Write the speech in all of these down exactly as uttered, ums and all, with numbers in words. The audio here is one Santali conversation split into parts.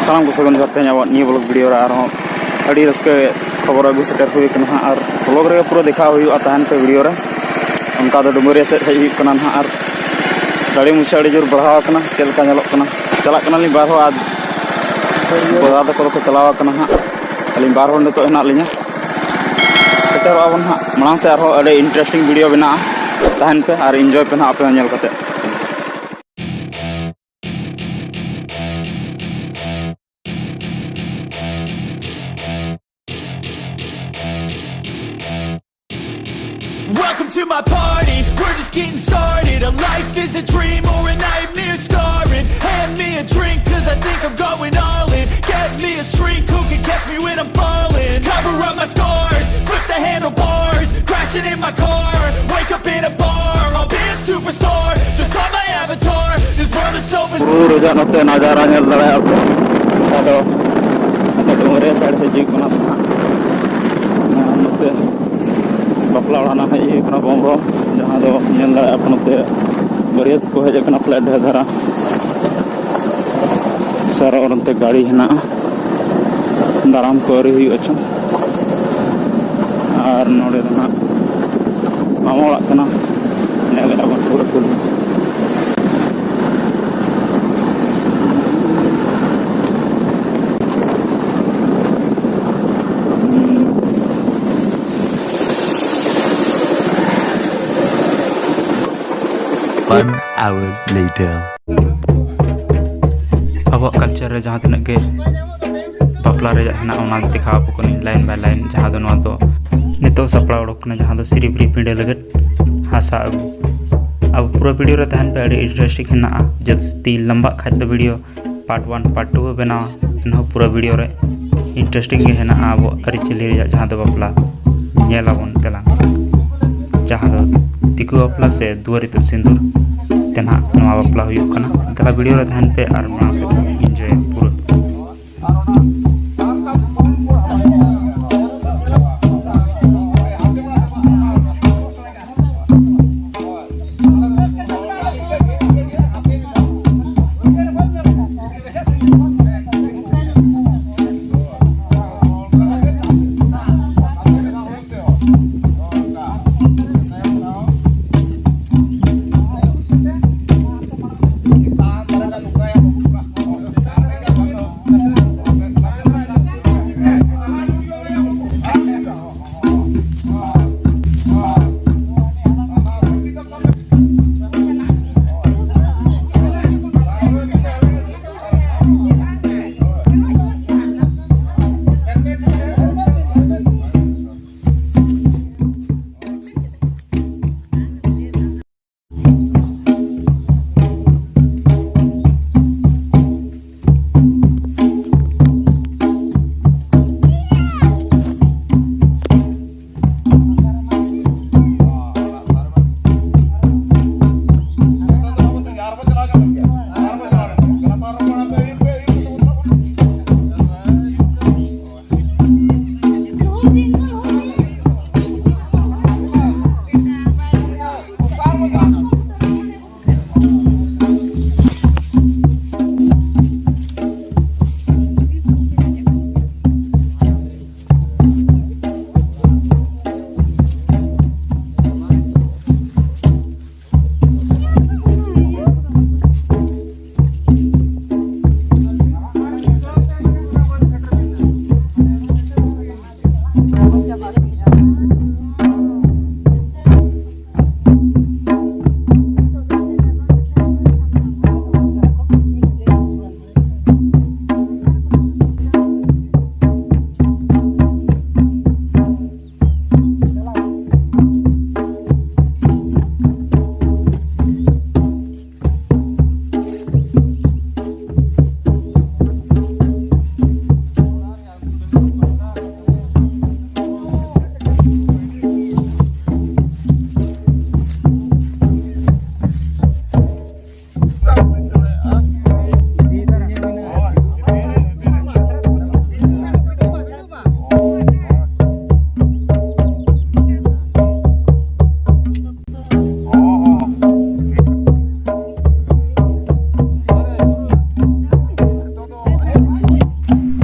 ᱥᱟᱱᱟᱢ ᱠᱚ ᱥᱟᱹᱜᱩᱱ ᱡᱚᱦᱟᱨ᱾ ᱛᱮᱦᱮᱧ ᱟᱵᱚᱣᱟᱜ ᱱᱤᱭᱟᱹ ᱵᱞᱚᱜ ᱵᱷᱤᱰᱤᱭᱳ ᱨᱮ ᱟᱨᱦᱚᱸ ᱟᱹᱰᱤ ᱨᱟᱹᱥᱠᱟᱹ ᱠᱷᱚᱵᱚᱨ ᱟᱹᱜᱩ ᱥᱮᱴᱮᱨ ᱦᱩᱭ ᱟᱠᱟᱱᱟ ᱦᱟᱸᱜ, ᱟᱨ ᱵᱞᱚᱜ ᱨᱮᱜᱮ ᱯᱩᱨᱟᱹ ᱫᱮᱠᱷᱟᱣ ᱦᱩᱭᱩᱜᱼᱟ ᱛᱟᱦᱮᱱ ᱯᱮ ᱵᱷᱤᱰᱤᱭᱳ ᱨᱮ᱾ ᱚᱱᱠᱟ ᱫᱚ ᱰᱩᱢᱩᱨᱤᱭᱟᱹ ᱥᱮᱫ ᱦᱮᱡ ᱦᱩᱭᱩᱜ ᱠᱟᱱᱟ ᱦᱟᱸᱜ, ᱟᱨ ᱫᱟᱲᱮ ᱢᱩᱪᱷᱟᱹ ᱟᱹᱰᱤ ᱡᱳᱨ ᱵᱟᱲᱦᱟᱣ ᱟᱠᱟᱱᱟ᱾ ᱪᱮᱫ ᱞᱮᱠᱟ ᱧᱮᱞᱚᱜ ᱠᱟᱱᱟ, ᱪᱟᱞᱟᱜ ᱠᱟᱱᱟᱞᱤᱧ ᱵᱟᱨ ᱦᱚᱲ, ᱟᱨ ᱫᱟᱫᱟ ᱛᱟᱠᱚ ᱫᱚᱠᱚ ᱪᱟᱞᱟᱣ ᱟᱠᱟᱱᱟ ᱦᱟᱸᱜ᱾ ᱟᱹᱞᱤᱧ ᱵᱟᱨ ᱦᱚᱲ ᱱᱤᱛᱚᱜ ᱦᱮᱱᱟᱜ ᱞᱤᱧᱟ᱾ ᱥᱮᱴᱮᱨᱚᱜᱼᱟ ᱵᱚᱱ ᱦᱟᱸᱜ ᱢᱟᱲᱟᱝ ᱥᱮᱫ, ᱟᱨᱦᱚᱸ ᱟᱹᱰᱤ ᱤᱱᱴᱟᱨᱮᱥᱴᱤᱝ ᱵᱷᱤᱰᱤᱭᱳ ᱢᱮᱱᱟᱜᱼᱟ᱾ ᱛᱟᱦᱮᱱ ᱯᱮ ᱟᱨ ᱤᱱᱡᱚᱭ ᱯᱮ ᱦᱟᱸᱜ ᱟᱯᱮ ᱦᱚᱸ ᱧᱮᱞ ᱠᱟᱛᱮ᱾ Welcome to my party, we're just getting started. A life is a dream or a nightmare scarring. Hand me a drink, cause I think I'm going all in. Get me a shrink who can catch me when I'm falling. Cover up my scars, flip the handlebars. Crashing in my car, wake up in a bar. I'll be a superstar, just on my avatar. This world is so bizarre. ᱯᱩᱨᱟᱹ ᱨᱮᱭᱟᱜ ᱱᱚᱛᱮ ᱱᱟᱡᱟᱨᱟ ᱧᱮᱞ ᱫᱟᱲᱮᱭᱟᱜᱼᱟ ᱯᱮ᱾ ᱟᱫᱚ ᱱᱚᱛᱮ ᱰᱩᱢᱩᱨᱤᱭᱟᱹ ᱥᱟᱭᱤᱰ ᱥᱮᱫ ᱦᱤᱡᱩᱜ ᱠᱟᱱᱟ ᱥᱮ ᱦᱟᱸᱜ᱾ ᱟᱨ ᱱᱚᱛᱮ ᱵᱟᱯᱞᱟ ᱚᱲᱟᱜ ᱱᱟᱜ ᱦᱮᱡ ᱦᱩᱭ ᱠᱟᱱᱟ ᱵᱚᱝᱜᱚ, ᱡᱟᱦᱟᱸ ᱫᱚ ᱧᱮᱞ ᱫᱟᱲᱮᱭᱟᱜᱼᱟ ᱯᱮ ᱱᱚᱛᱮ ᱵᱟᱹᱨᱭᱟᱹᱛ ᱠᱚ ᱦᱮᱡ ᱟᱠᱟᱱᱟ ᱯᱟᱞᱮ ᱰᱷᱮᱨ ᱫᱷᱟᱨᱟ᱾ ᱥᱟᱨᱟ ᱚᱨ ᱚᱱᱛᱮ ᱜᱟᱹᱲᱤ ᱦᱮᱱᱟᱜᱼᱟ, ᱫᱟᱨᱟᱢ ᱠᱚ ᱟᱹᱣᱨᱤ ᱦᱩᱭᱩᱜᱼᱟ ᱪᱚᱝ᱾ ᱟᱨ ᱱᱚᱰᱮ ᱫᱚ ᱱᱟᱜ ᱢᱟᱢᱟ ᱚᱲᱟᱜ ᱠᱟᱱᱟ, ᱧᱮᱞᱮᱫᱼᱟ ᱵᱚᱱ ᱯᱩᱨᱟᱹ ᱠᱩᱞᱦᱤ᱾ One hour later. ᱟᱵᱚᱣᱟᱜ ᱠᱟᱞᱪᱟᱨ ᱨᱮ ᱡᱟᱦᱟᱸ ᱛᱤᱱᱟᱹᱜ ᱜᱮ ᱵᱟᱯᱞᱟ ᱨᱮᱭᱟᱜ ᱦᱮᱱᱟᱜᱼᱟ, ᱚᱱᱟ ᱫᱮᱠᱷᱟᱣ ᱟᱵᱚ ᱠᱟᱹᱱᱟᱹᱧ line by line, ᱡᱟᱦᱟᱸ ᱫᱚ ᱱᱚᱣᱟ ᱫᱚ ᱱᱤᱛᱚᱜ ᱥᱟᱯᱲᱟᱣ ᱚᱰᱚᱠ ᱠᱟᱱᱟ, ᱡᱟᱦᱟᱸ ᱫᱚ ᱥᱤᱨᱤᱯᱤᱨᱤ ᱯᱤᱸᱰᱟᱹ ᱞᱟᱹᱜᱤᱫ ᱦᱟᱥᱟ ᱟᱹᱜᱩ᱾ ᱟᱵᱚ ᱯᱩᱨᱟᱹ ᱵᱷᱤᱰᱤᱭᱳ ᱨᱮ ᱛᱟᱦᱮᱱ ᱯᱮ, ᱟᱹᱰᱤ ᱤᱱᱴᱟᱨᱮᱥᱴᱤᱝ ᱦᱮᱱᱟᱜᱼᱟ᱾ ᱡᱟᱹᱥᱛᱤ ᱞᱟᱢᱵᱟᱜ ᱠᱷᱟᱡ ᱫᱚ video part one part two ᱵᱚ ᱵᱮᱱᱟᱣᱟ, ᱮᱱᱦᱚᱸ ᱯᱩᱨᱟᱹ ᱵᱷᱤᱰᱤᱭᱳ ᱨᱮ ᱤᱱᱴᱟᱨᱮᱥᱴᱤᱝ ᱜᱮ ᱦᱮᱱᱟᱜᱼᱟ ᱟᱵᱚ ᱟᱹᱨᱤᱪᱟᱹᱞᱤ ᱨᱮᱭᱟᱜ ᱡᱟᱦᱟᱸ ᱫᱚ ᱵᱟᱯᱞᱟ᱾ ᱧᱮᱞ ᱟᱵᱚᱱ ᱫᱮᱞᱟ, ᱡᱟᱦᱟᱸ ᱫᱚ ᱫᱤᱠᱩ ᱵᱟᱯᱞᱟ ᱥᱮ ᱫᱩᱣᱟᱹᱨ ᱤᱛᱩᱫ ᱥᱤᱸᱫᱩᱨ ᱛᱮ ᱱᱟᱦᱟᱜ ᱱᱚᱣᱟ ᱵᱟᱯᱞᱟ ᱦᱩᱭᱩᱜ ᱠᱟᱱᱟ᱾ ᱫᱮᱞᱟ ᱵᱷᱤᱰᱤᱭᱳ ᱨᱮ ᱛᱟᱦᱮᱱ ᱯᱮ ᱟᱨ ᱢᱟᱲᱟᱝ ᱥᱮᱫ ᱵᱚᱱ ᱤᱱᱡᱚᱭᱟ ᱯᱩᱨᱟᱹ᱾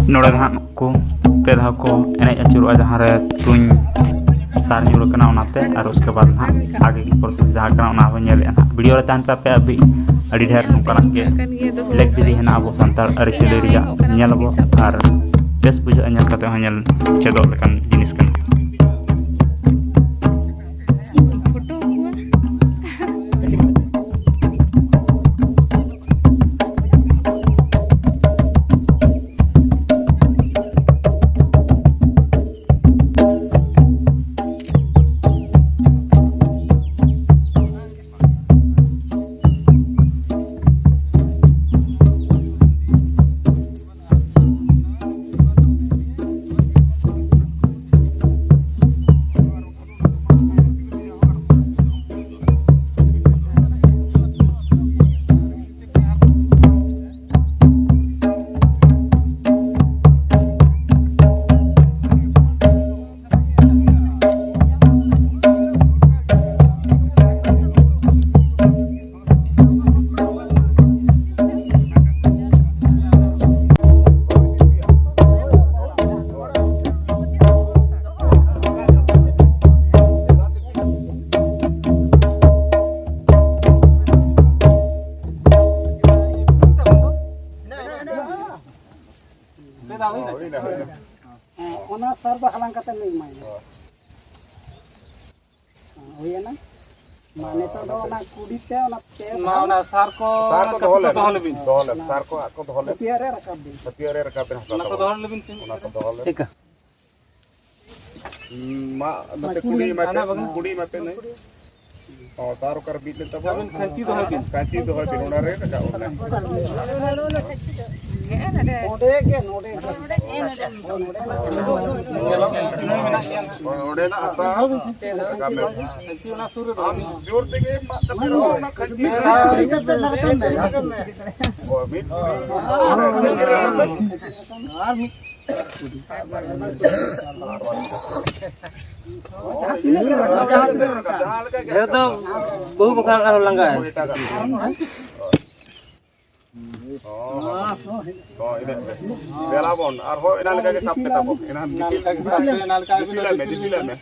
ᱱᱚᱰᱮ ᱫᱚ ᱦᱟᱸᱜ ᱱᱩᱠᱩ ᱯᱮ ᱫᱷᱟᱣ ᱠᱚ ᱮᱱᱮᱡ ᱟᱹᱪᱩᱨᱚᱜᱼᱟ, ᱡᱟᱦᱟᱸ ᱨᱮ ᱛᱩᱧ ᱥᱟᱨ ᱧᱩᱨ ᱟᱠᱟᱱᱟ ᱚᱱᱟᱛᱮ, ᱟᱨ ᱩᱥᱠᱮ ᱵᱟᱫᱽ ᱦᱟᱸᱜ ᱟᱜᱮ ᱜᱮ ᱯᱨᱚᱥᱮᱥ ᱡᱟᱦᱟᱸ ᱠᱟᱱᱟ ᱚᱱᱟ ᱦᱚᱸ ᱧᱮᱞᱮᱫᱼᱟ ᱦᱟᱸᱜ᱾ ᱵᱷᱤᱰᱤᱭᱳ ᱨᱮ ᱛᱟᱦᱮᱱ ᱯᱮ ᱟᱯᱮ ᱟᱹᱵᱤ, ᱟᱹᱰᱤ ᱰᱷᱮᱨ ᱱᱚᱝᱠᱟᱱᱟᱜ ᱜᱮ ᱞᱮᱠ ᱵᱤᱫᱷᱤ ᱦᱮᱱᱟᱜᱼᱟ ᱟᱵᱚ ᱥᱟᱱᱛᱟᱲ ᱟᱹᱨᱤᱪᱟᱹᱞᱤ ᱨᱮᱭᱟᱜ, ᱧᱮᱞ ᱟᱵᱚ ᱟᱨ ᱵᱮᱥ ᱵᱩᱡᱷᱟᱹᱜᱼᱟ, ᱧᱮᱞ ᱠᱟᱛᱮ ᱦᱚᱸ ᱧᱮᱞ ᱪᱮᱫᱚᱜ ᱞᱮᱠᱟᱱ ᱡᱤᱱᱤᱥ ᱠᱟᱱᱟ᱾ ᱦᱮᱸ, ᱚᱱᱟ ᱥᱟᱨ ᱫᱚ ᱦᱟᱞᱟᱝ ᱠᱟᱛᱮ ᱞᱮ ᱮᱢᱟᱭᱟ᱾ ᱦᱮᱸ, ᱦᱩᱭᱮᱱᱟ᱾ ᱢᱟ, ᱱᱤᱛᱚᱜ ᱫᱚ ᱚᱱᱟ ᱠᱩᱰᱤ ᱛᱮ ᱚᱱᱟ ᱛᱮ ᱢᱟ, ᱫᱷᱟᱣ ᱚᱱᱟ ᱥᱟᱨ ᱠᱚ ᱥᱟᱨ ᱠᱚ ᱚᱱᱟ ᱫᱚᱦᱚ ᱠᱟᱹᱴᱩᱵ ᱞᱮᱵᱤᱱ᱾ ᱫᱚᱦᱚ ᱞᱮᱵᱤᱱ᱾ ᱫᱚᱦᱚ ᱞᱮᱵᱤᱱ᱾ ᱥᱟᱨ ᱠᱚ ᱦᱟᱸᱜ ᱠᱚ ᱫᱚᱦᱚ ᱞᱮᱵᱤᱱ᱾ ᱦᱟᱹᱴᱭᱟᱹ ᱨᱮ ᱨᱟᱠᱟᱵ ᱵᱤᱱ᱾ ᱦᱟᱹᱴᱭᱟᱹ ᱨᱮ ᱨᱟᱠᱟᱵ ᱵᱤᱱ ᱦᱟᱥᱟ ᱚᱱᱟ ᱠᱚ ᱫᱚᱦᱚ ᱞᱮᱵᱤᱱ᱾ ᱚᱱᱟ ᱠᱚ ᱫᱚᱦᱚ ᱞᱮᱵᱤᱱ᱾ ᱪᱮᱫ ᱞᱮᱠᱟ? ᱢᱟ, ᱱᱚᱛᱮ ᱠᱩᱰᱤ ᱮᱢᱟᱛᱮ, ᱠᱩᱰᱤ ᱮᱢᱟᱛᱮ ᱱᱩᱭ᱾ ᱦᱚᱸ, ᱛᱟᱨ ᱚᱠᱟᱨᱮ ᱵᱤᱫ ᱞᱮᱱ ᱛᱟᱵᱚᱱᱟ? ᱟᱹᱵᱤᱱ ᱠᱷᱟᱹᱧᱪᱤ ᱫᱚᱦᱚᱭ ᱵᱤᱱ᱾ ᱠᱷᱟᱹᱧᱪᱤ ᱫᱚᱦᱚᱭ ᱵᱤᱱ, ᱚᱱᱟ ᱨᱮ ᱨᱟᱠᱟᱵ ᱚᱜ ᱠᱟᱱᱟ᱾ ᱱᱚᱰᱮ ᱜᱮ, ᱱᱚᱰᱮ ᱜᱮ᱾ ᱦᱳᱭ, ᱚᱸᱰᱮᱱᱟᱜ ᱦᱟᱥᱟ ᱨᱟᱠᱟᱵ ᱢᱮ᱾ ᱠᱷᱟᱹᱧᱪᱤ ᱚᱱᱟ ᱥᱩᱨ ᱨᱮ ᱫᱚᱦᱚᱭ ᱵᱤᱱ᱾ ᱟᱢ ᱡᱳᱨ ᱛᱮᱜᱮ ᱢᱟᱜ ᱠᱟᱛᱮ ᱨᱮᱦᱚᱸ ᱚᱱᱟ ᱠᱷᱟᱹᱧᱪᱤ ᱦᱳᱭ, ᱢᱤᱫ ᱠᱩᱰᱤ᱾ ᱟᱨ ᱢᱤᱫ ᱰᱷᱮᱨ ᱫᱚ ᱵᱟᱹᱦᱩ ᱵᱟᱠᱷᱟᱱ ᱟᱨᱦᱚᱸ ᱞᱟᱸᱜᱟᱜᱼᱟ᱾ ᱦᱚᱸ, ᱦᱚᱸ, ᱤᱱᱟᱹᱜ ᱜᱮ᱾ ᱫᱮᱞᱟ ᱵᱚᱱ, ᱟᱨᱦᱚᱸ ᱮᱱᱟᱝ ᱞᱮᱠᱟ ᱜᱮ ᱥᱟᱵ ᱯᱮ ᱛᱟᱵᱚ᱾ ᱮᱱᱟᱝ ᱫᱤᱯᱤᱞ, ᱫᱤᱯᱤᱞ ᱟᱜ ᱢᱮ, ᱫᱤᱯᱤᱞ ᱟᱜ ᱢᱮ᱾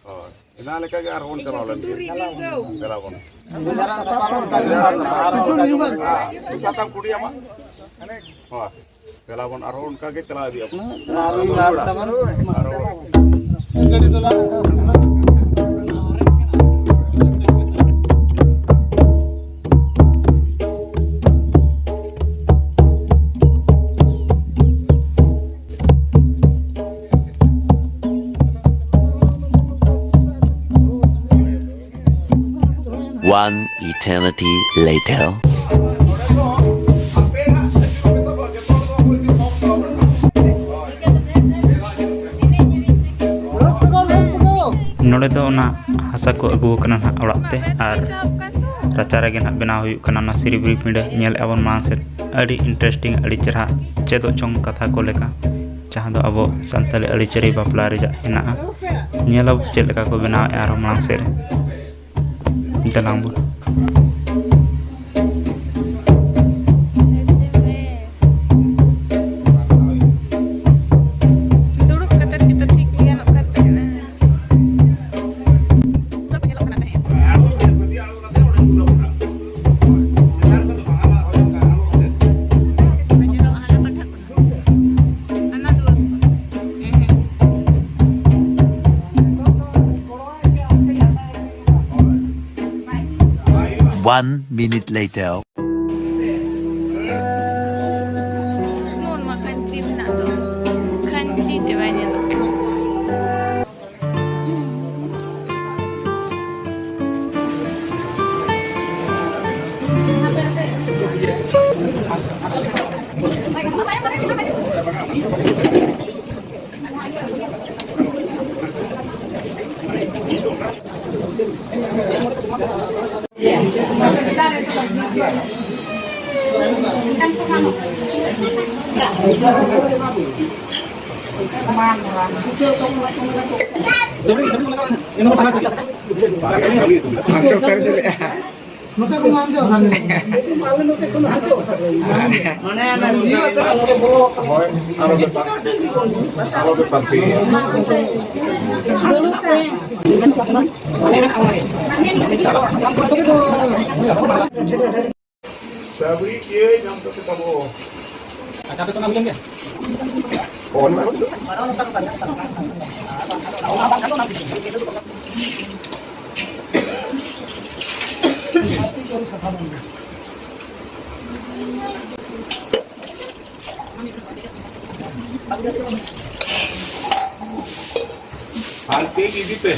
ᱦᱳᱭ, ᱮᱱᱟᱝ ᱞᱮᱠᱟ ᱜᱮ ᱟᱨᱦᱚᱸ ᱵᱚᱱ ᱪᱟᱞᱟᱣ ᱞᱮᱱ ᱜᱮ᱾ ᱫᱮᱞᱟ ᱵᱚᱱ᱾ ᱦᱮᱸ, ᱥᱟᱛᱟᱢ ᱠᱩᱰᱤ ᱟᱢᱟᱜ᱾ ᱦᱳᱭ᱾ ᱫᱮᱞᱟ ᱵᱚᱱ ᱟᱨᱦᱚᱸ ᱚᱱᱠᱟ ᱜᱮ ᱪᱟᱞᱟᱣ ᱤᱫᱤᱜ ᱟᱵᱚᱱ᱾ ᱟᱨᱦᱚᱸ One eternity later. ᱱᱚᱰᱮ ᱫᱚ ᱚᱱᱟ ᱦᱟᱥᱟ ᱠᱚ ᱟᱹᱜᱩ ᱟᱠᱟᱱᱟ ᱱᱟᱦᱟᱜ ᱚᱲᱟᱜ ᱛᱮ, ᱟᱨ ᱨᱟᱪᱟ ᱨᱮᱜᱮ ᱱᱟᱦᱟᱜ ᱵᱮᱱᱟᱣ ᱦᱩᱭᱩᱜ ᱠᱟᱱᱟ ᱚᱱᱟ ᱥᱤᱨᱤᱵᱤᱨᱤ ᱯᱤᱸᱰᱟᱹ᱾ ᱧᱮᱞᱮᱫᱼᱟ ᱵᱚᱱ ᱢᱟᱲᱟᱝ ᱥᱮᱫ, ᱟᱹᱰᱤ interesting, ᱟᱹᱰᱤ ᱪᱮᱦᱨᱟ ᱪᱮᱫᱚᱜ ᱡᱚᱝ ᱠᱟᱛᱷᱟ ᱠᱚ ᱞᱮᱠᱟ, ᱡᱟᱦᱟᱸ ᱫᱚ ᱟᱵᱚ ᱥᱟᱱᱛᱟᱲᱤ ᱟᱹᱨᱤᱪᱟᱹᱞᱤ ᱵᱟᱯᱞᱟ ᱨᱮᱭᱟᱜ ᱦᱮᱱᱟᱜᱼᱟ᱾ ᱧᱮᱞ ᱟᱵᱚ ᱪᱮᱫ ᱞᱮᱠᱟ ᱠᱚ ᱵᱮᱱᱟᱣᱮᱫᱼᱟ ᱟᱨᱦᱚᱸ ᱢᱟᱲᱟᱝ ᱥᱮᱫ ᱨᱮ᱾ ᱫᱮᱞᱟᱝ ᱵᱚᱱ᱾ ᱫᱩᱲᱩᱵ ᱠᱟᱛᱮ ᱜᱮᱛᱚ ᱴᱷᱤᱠ ᱜᱮ ᱜᱟᱱᱚᱜ ᱠᱟᱱ ᱛᱟᱦᱮᱱᱟ᱾ ᱯᱩᱨᱟᱹ ᱠᱚ ᱧᱮᱞᱚᱜ ᱠᱟᱱᱟ ᱛᱟᱦᱮᱸᱫ᱾ ᱧᱮᱞᱚᱜ ᱦᱟᱱᱟ ᱯᱟᱦᱴᱟ ᱠᱷᱚᱱ᱾ ᱚᱱᱟ ᱫᱩᱣᱟᱹᱨ ᱠᱷᱚᱱ᱾ ᱦᱮᱸ, ᱦᱮᱸ᱾ One minute later. ᱱᱚᱜᱼᱚ ᱱᱚᱣᱟ ᱠᱷᱟᱧᱪᱤ ᱢᱮᱱᱟᱜ ᱫᱚ, ᱠᱷᱟᱧᱪᱤ ᱛᱮ ᱵᱟᱭ ᱧᱮᱞᱚᱜ ᱠᱟᱱᱟ᱾ ᱱᱚᱛᱮ ᱠᱚ ᱢᱟᱱ ᱫᱮᱣᱟ ᱥᱟᱨ ᱱᱤᱛᱚᱜ᱾ ᱟᱞᱮ ᱱᱚᱛᱮ ᱠᱷᱚᱱ ᱦᱟᱱᱛᱮ ᱚᱥᱟᱨ ᱞᱮ ᱢᱟᱱ ᱫᱮᱣᱟ᱾ ᱢᱟᱱᱮ ᱚᱱᱟ ᱥᱤᱭᱳᱜ ᱟᱛᱮ ᱦᱳᱭ, ᱟᱞᱚ ᱯᱮ ᱯᱟᱱᱛᱮᱭᱟ᱾ ᱟᱞᱚ ᱯᱮ ᱯᱟᱱᱛᱮᱭᱟ᱾ ᱪᱟᱹᱵᱲᱤ ᱠᱤᱭᱟᱹ ᱧᱟᱢ ᱠᱟᱛᱮ ᱛᱟᱵᱚ᱾ ᱟᱪᱪᱷᱟ, ᱟᱯᱮ ᱥᱮᱱᱟᱜ ᱦᱩᱭ ᱞᱮᱱ ᱜᱮᱭᱟ? ᱚᱱᱟ ᱟᱨ ᱠᱟᱹᱡ ᱤᱫᱤ ᱯᱮ᱾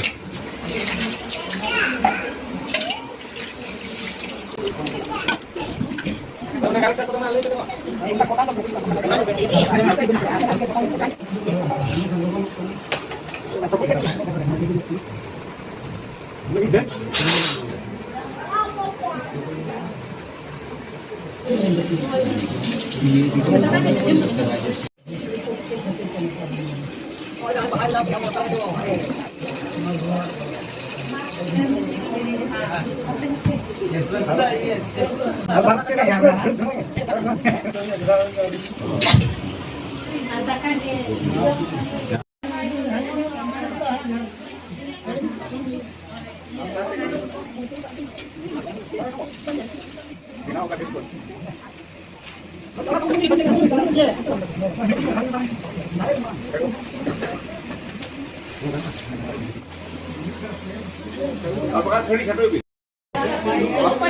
ᱟᱯᱟᱜᱟ ᱠᱷᱟᱹᱲᱤ ᱠᱷᱟᱴᱚᱭ ᱵᱤᱱ᱾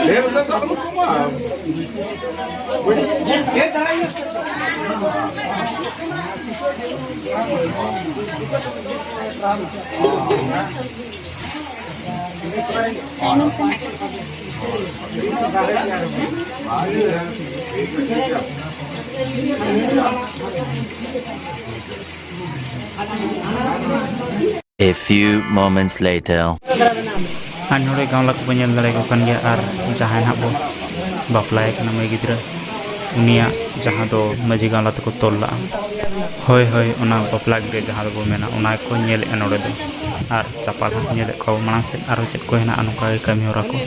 ᱰᱷᱮᱨ ᱫᱚ ᱟᱞᱚ ᱠᱚᱢᱟ᱾ A few moments later. ᱟᱨ ᱱᱚᱰᱮ ᱜᱟᱶᱞᱟ ᱠᱚᱵᱚ ᱧᱮᱞ ᱫᱟᱲᱮᱭᱟᱠᱚ ᱠᱟᱱ ᱜᱮᱭᱟ, ᱟᱨ ᱡᱟᱦᱟᱸᱭ ᱱᱟᱦᱟᱜ ᱵᱚ ᱵᱟᱯᱞᱟᱭᱮ ᱠᱟᱱᱟ ᱢᱟᱹᱭ ᱜᱤᱫᱽᱨᱟᱹ, ᱩᱱᱤᱭᱟᱜ ᱡᱟᱦᱟᱸ ᱫᱚ ᱢᱟᱹᱡᱷᱤ ᱜᱟᱶᱞᱟ ᱛᱮᱠᱚ ᱛᱚᱞ ᱞᱟᱜᱼᱟ, ᱦᱳᱭ, ᱦᱳᱭ, ᱚᱱᱟ ᱵᱟᱯᱞᱟ ᱜᱤᱨᱟᱹ ᱡᱟᱦᱟᱸ ᱫᱚᱵᱚ ᱢᱮᱱᱟ, ᱚᱱᱟ ᱜᱮᱠᱚ ᱧᱮᱞᱮᱫᱼᱟ ᱱᱚᱰᱮ ᱫᱚ᱾ ᱟᱨ ᱪᱟᱯᱟᱫ ᱦᱟᱸᱜ ᱧᱮᱞᱮᱫ ᱠᱚᱣᱟ ᱵᱚ ᱢᱟᱲᱟᱝ ᱥᱮᱫ, ᱟᱨᱦᱚᱸ ᱪᱮᱫ ᱠᱚ ᱦᱮᱱᱟᱜᱼᱟ ᱱᱚᱝᱠᱟ ᱜᱮ ᱠᱟᱹᱢᱤ ᱦᱚᱨᱟ ᱠᱚ᱾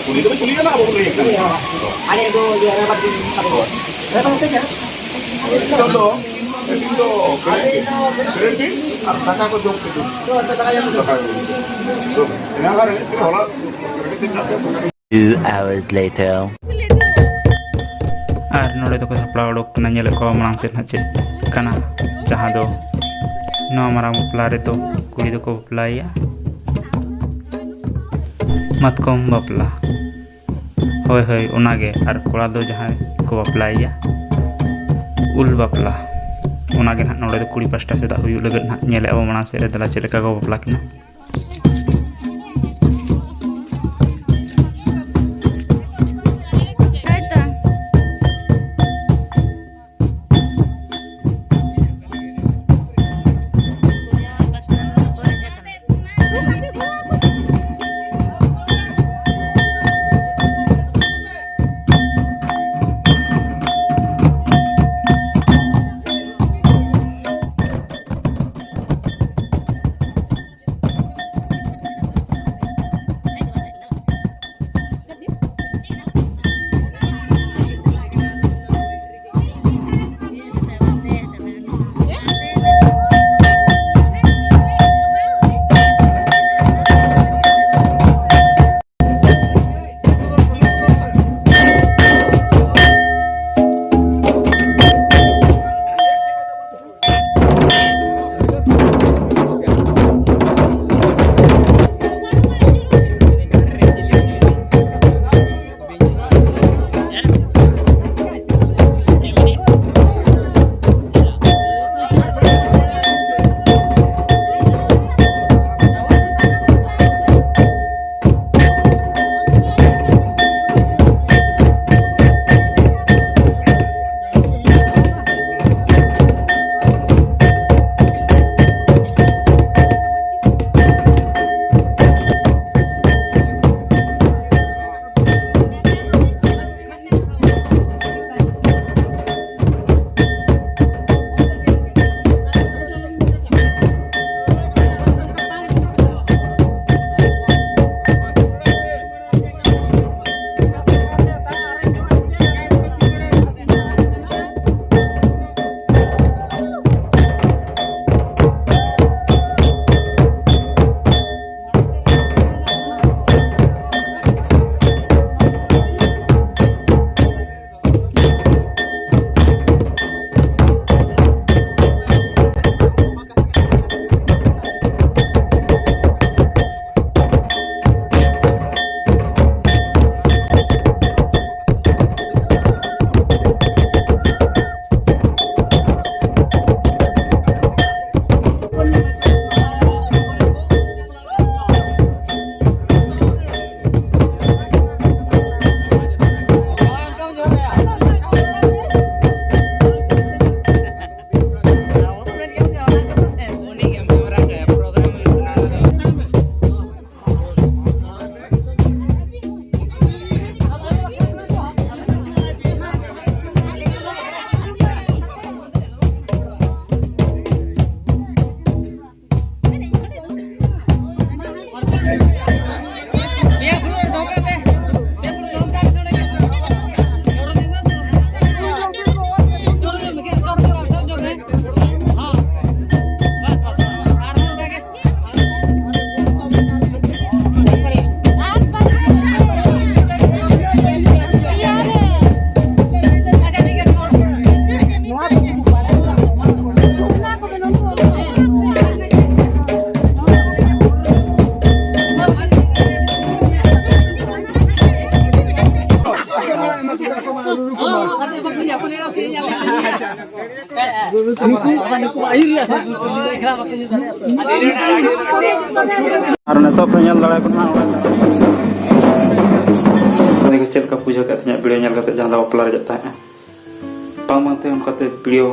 ᱩᱱᱤ ᱫᱚ ᱠᱩᱞᱤ ᱠᱟᱱᱟ, ᱟᱵᱚ ᱵᱚᱱ ᱞᱟᱹᱭᱮᱫ ᱠᱟᱱᱟ᱾ ᱱᱤᱛᱚᱜ ᱫᱚ ᱛᱤᱦᱤᱧ ᱫᱚ ᱠᱷᱟᱹᱡᱟᱹᱲᱤ, ᱠᱷᱟᱹᱡᱟᱹᱲᱤ ᱟᱨ ᱫᱟᱠᱟ ᱠᱚ ᱡᱚᱢ ᱠᱮᱫᱟ᱾ ᱫᱟᱠᱟ ᱠᱚ ᱡᱚᱢ ᱠᱮᱫᱟ᱾ ᱦᱚᱞᱟ ᱠᱷᱟᱹᱡᱟᱹᱲᱤ ᱛᱤᱱᱟᱹᱜ ᱯᱮ? Two hours later. ᱟᱨ ᱱᱚᱰᱮ ᱫᱚᱠᱚ ᱥᱟᱯᱲᱟᱣ ᱩᱰᱩᱠ ᱠᱟᱱᱟ, ᱧᱮᱞᱮᱫ ᱠᱚᱣᱟ ᱢᱟᱲᱟᱝ ᱥᱮᱫ ᱦᱟᱸᱜ ᱪᱮᱫ ᱠᱟᱱᱟ, ᱡᱟᱦᱟᱸ ᱫᱚ ᱱᱚᱣᱟ ᱢᱟᱨᱟᱝ ᱵᱟᱯᱞᱟ ᱨᱮᱫᱚ ᱠᱩᱲᱤ ᱫᱚᱠᱚ ᱵᱟᱯᱞᱟᱭᱮᱭᱟ ᱢᱟᱛᱠᱚᱢ ᱵᱟᱯᱞᱟ᱾ ᱦᱳᱭ, ᱦᱳᱭ, ᱚᱱᱟᱜᱮ᱾ ᱟᱨ ᱠᱚᱲᱟ ᱫᱚ ᱡᱟᱦᱟᱸᱭ ᱠᱚ ᱵᱟᱯᱞᱟᱭᱮᱭᱟ, ᱩᱞ ᱵᱟᱯᱞᱟ, ᱚᱱᱟᱜᱮ ᱱᱟᱦᱟᱜ ᱱᱚᱰᱮ ᱫᱚ ᱠᱩᱲᱤ ᱯᱟᱥᱴᱟ ᱥᱮᱫᱟᱜ ᱦᱩᱭᱩᱜ ᱞᱟᱹᱜᱤᱫ ᱱᱟᱦᱟᱜ᱾ ᱧᱮᱞᱮᱫᱼᱟ ᱵᱚ ᱢᱟᱲᱟᱝ ᱥᱮᱫ ᱨᱮ, ᱫᱮᱞᱟ ᱪᱮᱫ ᱞᱮᱠᱟ ᱠᱚ ᱵᱟᱯᱞᱟ ᱠᱤᱱᱟ᱾ ᱦᱳᱭ ᱛᱚ᱾ ᱟᱨ ᱱᱤᱛᱚᱜ ᱯᱮ ᱧᱮᱞ ᱫᱟᱲᱮᱭᱟᱜ ᱠᱟᱱᱟ ᱚᱸᱰᱮ ᱪᱮᱫ ᱞᱮᱠᱟ ᱯᱩᱡᱟᱹ ᱠᱮᱫ ᱛᱤᱧᱟᱹ ᱵᱷᱤᱰᱤᱭᱳ ᱧᱮᱞ ᱠᱟᱛᱮ, ᱡᱟᱦᱟᱸ ᱫᱚ ᱵᱟᱯᱞᱟ ᱨᱮᱭᱟᱜ ᱛᱟᱦᱮᱸᱜᱼᱟ᱾ ᱵᱟᱝ ᱵᱟᱝᱛᱮ ᱚᱱᱠᱟᱛᱮ ᱵᱷᱤᱰᱤᱭᱳ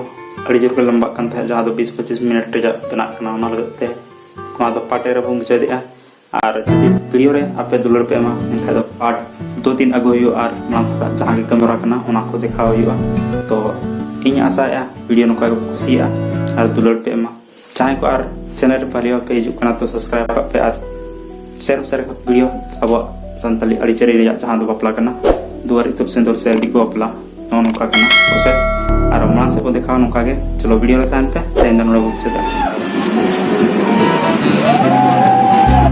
ᱟᱹᱰᱤ ᱡᱳᱨ ᱜᱮ ᱞᱚᱢᱵᱟᱜ ᱠᱟᱱ ᱛᱟᱦᱮᱸᱫ, ᱡᱟᱦᱟᱸ ᱫᱚ ᱵᱤᱥ ᱯᱚᱸᱪᱤᱥ ᱢᱤᱱᱤᱴ ᱨᱮᱭᱟᱜ ᱵᱮᱱᱟᱜ ᱠᱟᱱᱟ᱾ ᱚᱱᱟ ᱞᱟᱹᱜᱤᱫ ᱛᱮ ᱱᱚᱣᱟ ᱫᱚ ᱯᱟᱴᱮ ᱨᱮᱵᱚᱱ ᱢᱩᱪᱟᱹᱫᱮᱜᱼᱟ᱾ ᱟᱨ ᱡᱩᱫᱤ ᱵᱷᱤᱰᱤᱭᱳ ᱨᱮ ᱟᱯᱮ ᱫᱩᱞᱟᱹᱲ ᱯᱮ ᱮᱢᱟ, ᱮᱱᱠᱷᱟᱱ ᱫᱚ ᱯᱟᱨᱴ ᱫᱩ ᱛᱤᱱ ᱟᱹᱜᱩ ᱦᱩᱭᱩᱜᱼᱟ ᱟᱨ ᱢᱟᱲᱟᱝ ᱥᱮᱫᱟᱜ ᱡᱟᱦᱟᱸ ᱜᱮ ᱠᱟᱹᱢᱤ ᱦᱚᱨᱟ ᱠᱟᱱᱟ, ᱚᱱᱟ ᱠᱚ ᱫᱮᱠᱷᱟᱣ ᱦᱩᱭᱩᱜᱼᱟ᱾ ᱛᱚ ᱤᱧ ᱟᱥᱟᱭᱮᱜᱼᱟ ᱵᱷᱤᱰᱤᱭᱳ ᱱᱚᱝᱠᱟ ᱜᱮ ᱠᱩᱥᱤᱭᱟᱜᱼᱟ ᱟᱨ ᱫᱩᱞᱟᱹᱲ ᱯᱮ ᱮᱢᱟ᱾ ᱡᱟᱦᱟᱸᱭ ᱠᱚ ᱟᱨ ᱪᱮᱱᱮᱞ ᱨᱮ ᱯᱟᱹᱦᱤᱞ ᱯᱮ ᱦᱤᱡᱩᱜ ᱠᱟᱱᱟ, ᱛᱚ ᱥᱟᱵᱥᱠᱨᱟᱭᱤᱵ ᱠᱟᱜ ᱯᱮ ᱟᱨ ᱥᱮᱭᱟᱨ ᱥᱮᱭᱟᱨ ᱵᱷᱤᱰᱤᱭᱳ ᱟᱵᱚᱣᱟᱜ ᱥᱟᱱᱛᱟᱞᱤ ᱟᱹᱨᱤᱪᱟᱹᱞᱤ ᱨᱮᱭᱟᱜ ᱡᱟᱦᱟᱸ ᱫᱚ ᱵᱟᱯᱞᱟ ᱠᱟᱱᱟ, ᱫᱩᱣᱟᱨ ᱤᱛᱩᱫ ᱥᱤᱸᱫᱩᱨ ᱥᱮ ᱫᱤᱠᱩ ᱵᱟᱯᱞᱟ, ᱱᱚᱜᱼᱚ ᱱᱚᱝᱠᱟ ᱠᱟᱱᱟ ᱯᱨᱚᱥᱮᱥ᱾ ᱟᱨ ᱢᱟᱲᱟᱝ ᱥᱮᱫ ᱵᱚᱱ ᱫᱮᱠᱷᱟᱣᱟ ᱱᱚᱝᱠᱟ ᱜᱮ᱾ ᱪᱚᱞᱚ ᱵᱷᱤᱰᱤᱭᱳ ᱨᱮ ᱛᱟᱦᱮᱱ ᱯᱮ, ᱛᱮᱦᱮᱧ ᱫᱚ ᱱᱚᱰᱮ ᱵᱚᱱ ᱢᱩᱪᱟᱹᱫᱟ᱾